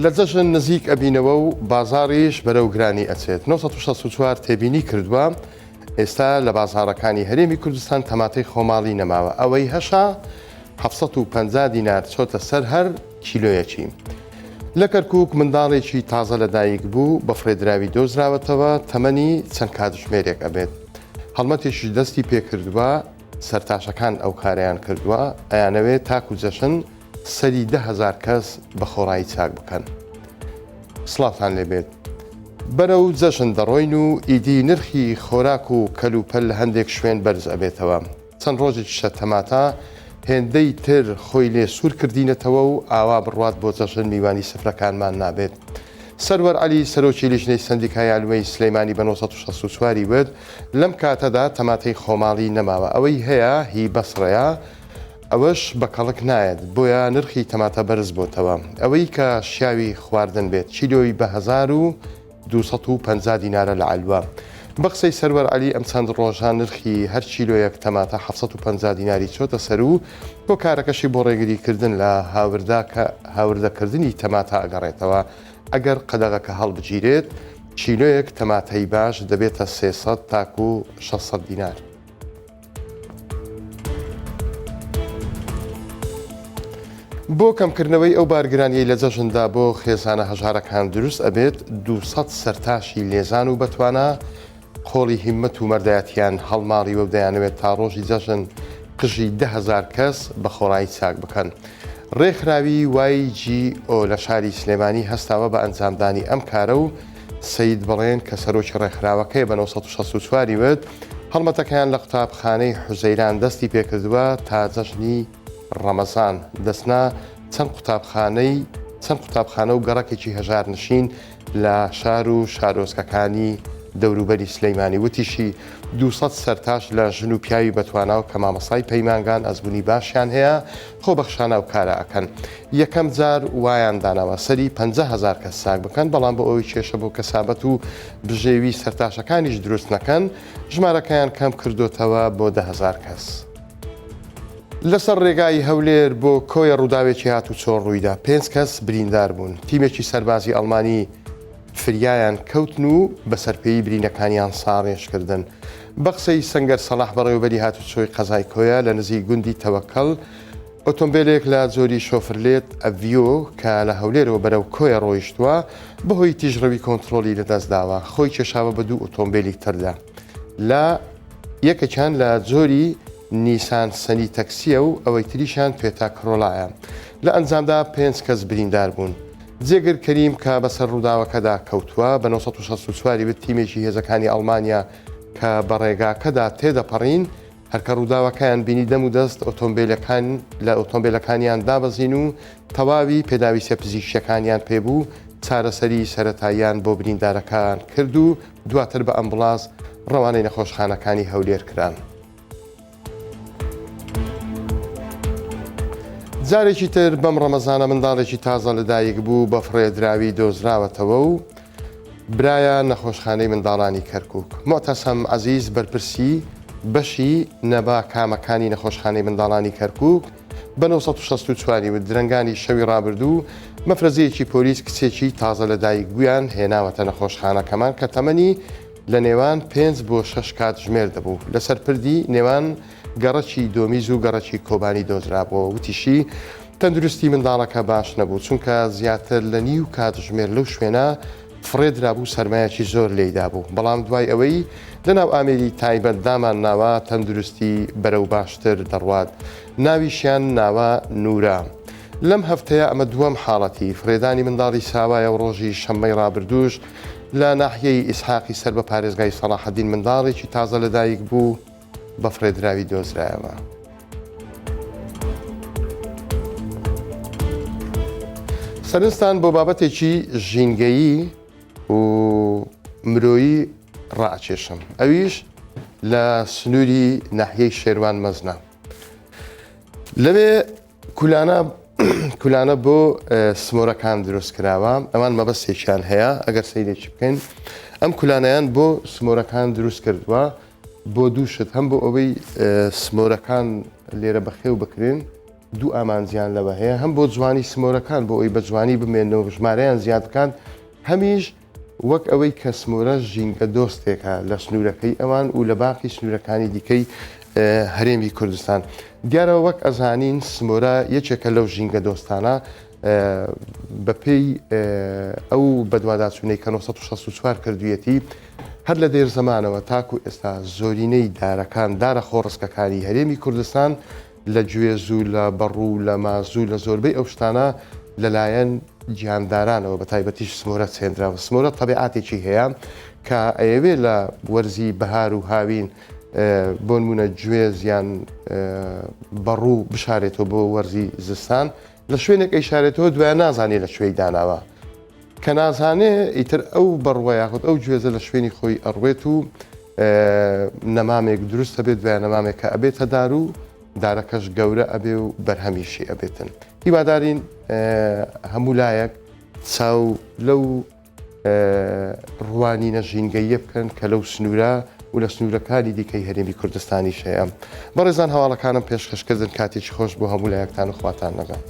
لە جەژن نزیک ئەبینەوە و بازاڕیش بەرەو گرانی ئەچێت. 964 تێبینی کردووە ئێستا لە بازاڕەکانی هەرێمی کوردستان تەماتەی خۆماڵی نەماوە، ئەوەی هەشە 750 دینار چۆتە سەر هەر کیلۆیەکی. لە کەرکووک منداڵێکی تازە لەدایک بوو بە فڕێدراوی دۆزراوەتەوە، تەمەنی چەند کاتژمێرێک ئەبێت. هەڵمەتێکیش دەستی پێکردووە، سەرتاشەکان ئەو کارەیان کردووە، ئەیانەوێت تاکو جەژن سەری 10,000 کەس بە خۆڕایی چاک بکەن. سڵاوتان لێبێت. بەرەو جەژن دەڕۆین و ئیدی نرخی خۆراک و کەلوپەل لە هەندێک شوێن بەرز ئەبێتەوە. چەند ڕۆژێکیشە تەماتە هێندەی تر خۆی لێ سوور کردینەتەوە و ئاوا بڕوات بۆ جەژن میوانی سفرەکانمان نابێت. سەروەر عەلی سەرۆکی لیژنەی سەندیکای عەلوەی سلەیمانی بە 964 ی وت، لەم کاتەدا تەماتەی خۆماڵی نەماوە ئەوەی هەیە هی بەسڕەیە ئەوەش بە کەڵک نایەت بۆیە نرخی تەماتە بەرز بۆتەوە ئەوەی کە شیاوی خواردن بێت کیلۆی بە 1250 دینارە لە عەلوە. بە قسەی سەروەر عەلی ئەم چەند ڕۆژە نرخی هەر کیلۆیەک تەماتە 750 دیناری چۆتە سەر و هۆکارەکەشی بۆ ڕێگریکردن لە هاوردەکردنی تەماتە ئەگەڕێتەوە ئەگەر قەدەغەکە هەڵبگیرێت کیلۆیەک تەماتەی باش دەبێتە 300 تاکو 600 دینار. بۆ کەمکردنەوەی ئەو بارگرانیەی لە جەژندا بۆ خێزانە هەژارەکان دروست ئەبێت، 200 سەرتاشی لێزان و بەتوانا قۆڵی هیممەت و مەردایەتیان هەڵماڵیوە و دەیانەوێت تا ڕۆژی جەژن قژی 10,000 کەس بە خۆڕایی چاک بکەن. ڕێکخراوی YGO لە شاری سلێمانی هەستاوە بە ئەنجامدانی ئەم کارە و سەید بەڵێن کە سەرۆکی ڕێکخراوەکەیە بە 964 ی وت، هەڵمەتەکەیان لە قوتابخانەی حوزەیران دەستی پێکردووە تا جەژنی ڕەمەزان دەچنە چەند قوتابخانەی چەند قوتابخانە و گەڕەکێکی هەژارنشین لە شار و شارۆچکەکانی دەوروبەری سلەیمانی وتیشی 200 سەرتاش لە ژن و پیاوی بەتوانا و کە مامۆستای پەیمانگان ئەزموونی باشیان هەیە خۆبەخشانە ئەو کارە ئەکەن یەکەم جار وایان داناوە سەری 50 هەزار کەس ساک بکەن بەڵام بۆ ئەوەی کێشە بۆ کەسابەت و بژێوی سەرتاشەکانیش دروست نەکەن ژمارەکەیان کەم کردۆتەوە بۆ 10,000 کەس. لەسەر ڕێگای هەولێر بۆ کۆیە ڕووداوێکی هاتوچۆ ڕوویدا، پێنج کەس بریندار بوون، تیمێکی سەربازی ئەڵمانی فریایان کەوتن و بە سەرپێیی برینەکانیان ساڕێژ کردن. بە قسەی سەنگەر سەڵاح بەڕێوەبەری هاتوچۆی قەزای کۆیە لە نزیک گوندی تەوەکەل ئۆتۆمبێلێک لە جۆری شۆفرلێت ئەڤیۆ کە لە هەولێرەوە بەرەو کۆیە ڕۆیشتووە بەهۆی تیژڕەوی کۆنترۆڵی لەدەستداوە خۆی کێشاوە بە دوو ئۆتۆمبێلی تردا لە یەکێکیان لە جۆری نیسان سەنی تەکسییە و ئەوەی تریشیان توێتا کرۆلایە. لە ئەنجامدا پێنج کەس بریندار بوون. جێگر کەریم کە بەسەر ڕووداوەکەدا کەوتووە، بە 964 ی وت تیمێکی هێزەکانی ئەڵمانیا کە بە ڕێگاکەدا تێدەپەڕین، هەر کە ڕووداوەکەیان بینی دەم و دەست ئۆتۆمبیلەکان لە ئۆتۆمبیلەکانیان دابەزین و تەواوی پێداویستیە پزیشکیەکانیان پێبوو، چارەسەری سەرەتاییان بۆ بریندارەکان کرد و دواتر بە ئەمبوڵانس ڕەوانەی نەخۆشخانەکانی هەولێر کران. جارێکی تر بەم ڕەمەزانە منداڵێکی تازە لەدایک بوو بە فڕێدراوی دۆزراوەتەوە و برایە نەخۆشخانەی منداڵانی کەرکک. موعتەسەم عەزیز بەرپرسی بەشی نەبا کامەکانی نەخۆشخانەی منداڵانی کەرکک بە 964 ی وت درەنگانی شەوی ڕابردوو مەفرەزەیەکی پۆلیس کچێکی تازە لەدایکبوویان هێناوەتە نەخۆشخانەکەمان کە تەمەنی لە نێوان پێنج بۆ شەش کاتژمێر دەبوو لەسەر پردی نێوان گەڕەکی دۆمیز و گەڕەکی کۆبانی دۆزرابووەوە، وتیشی، تەندروستی منداڵەکە باش نەبوو، چونکە زیاتر لە نیو کاتژمێر لەو شوێنە فڕێدرابوو سەرمایەکی زۆر لێیدابوو، بەڵام دوای ئەوەی لەناو ئامێری تایبەت دامانناوە تەندروستی بەرەو باشتر دەڕوات، ناویشیان ناوە نورە. لەم هەفتەیە ئەمە دووەم حاڵەتی فڕێدانی منداڵی ساوایە و ڕۆژی شەممەی ڕابردووش لە ناحیەی ئیسحاقی سەر بە پارێزگای سەڵاحەدین منداڵێکی تازە لەدایک بوو بە فڕێدراوی دۆزرایەوە. سەرنجتان بۆ بابەتێکی ژینگەیی و مرۆیی ڕائەکێشم ئەویش لە سنووری ناحیەی شێروان مەزنە لەوێ کولانە کولانە بۆ سمۆرەکان دروست کراوە ئەوان مەبەستێکیان هەیە ئەگەر سەیرێکی بکەین ئەم کولانیان بۆ سمۆرەکان دروست کردووە بۆ دوو شت هەم بۆ ئەوەی سمۆرەکان لێرە بەخێو بکرێن. دوو ئامانجیان لەوە هەیە هەم بۆ جوانی سمۆرەکان بۆ ئەوی بە جوانی بمێنەوە ژمارەیان زیاد بکات هەمیش وەک ئەوەی کە سمۆرە ژینگە دۆستێکە لە سنوورەکەی ئەوان و لە باقی سنوورەکانی دیکەی هەرێمی کوردستان. دیارە وەک ئەزانین سمۆرە یەکێکە لەو ژینگە دۆستانە بەپێی ئەو بەدواداچوونەی کە 964 کردوویەتی هەر لە دێر زەمانەوە تاکو ئێستا زۆرینەی دارەکان دارە خۆڕسکەکانی هەرێمی کوردستان لە گوێز و لە بەڕوو و لە مازوو لە زۆربەی ئەو شتانە لەلایەن گیاندارانەوە بە تایبەتیش سمۆرە چێندراوە. سمۆرە تەبیعاتێکی هەیە کە ئەیەوێ لە وەرزی بەهار و هاوین بۆ نمونە گوێز یان بەڕوو بشارێتەوە بۆ وەرزی زستان لە شوێنێک ئەیشارێتەوە دوای نازانێ لە کوێی داناوە. کە نازانێ ئیتر ئەو بەڕوە یاخود ئەو گوێزە لە شوێنی خۆی ئەڕوێت و نەمامێک دروست ئەبێت دوای نەمامێک کە ئەبێتە دار و دارەکەش گەورە ئەبێ و بەرهەمیشی ئەبێتن هیوادارین هەموو لایەک چاو لەو ڕوانینە ژینگەییە بکەن کە لەو سنوورە و لە سنوورەکانی دیکەی هەرێمی کوردستانیش هەیە. بەڕێزان هەواڵەکانم پێشکەشکردن کاتێکی خۆش بۆ هەموو لایەکتان و خواتان لەگەڵ.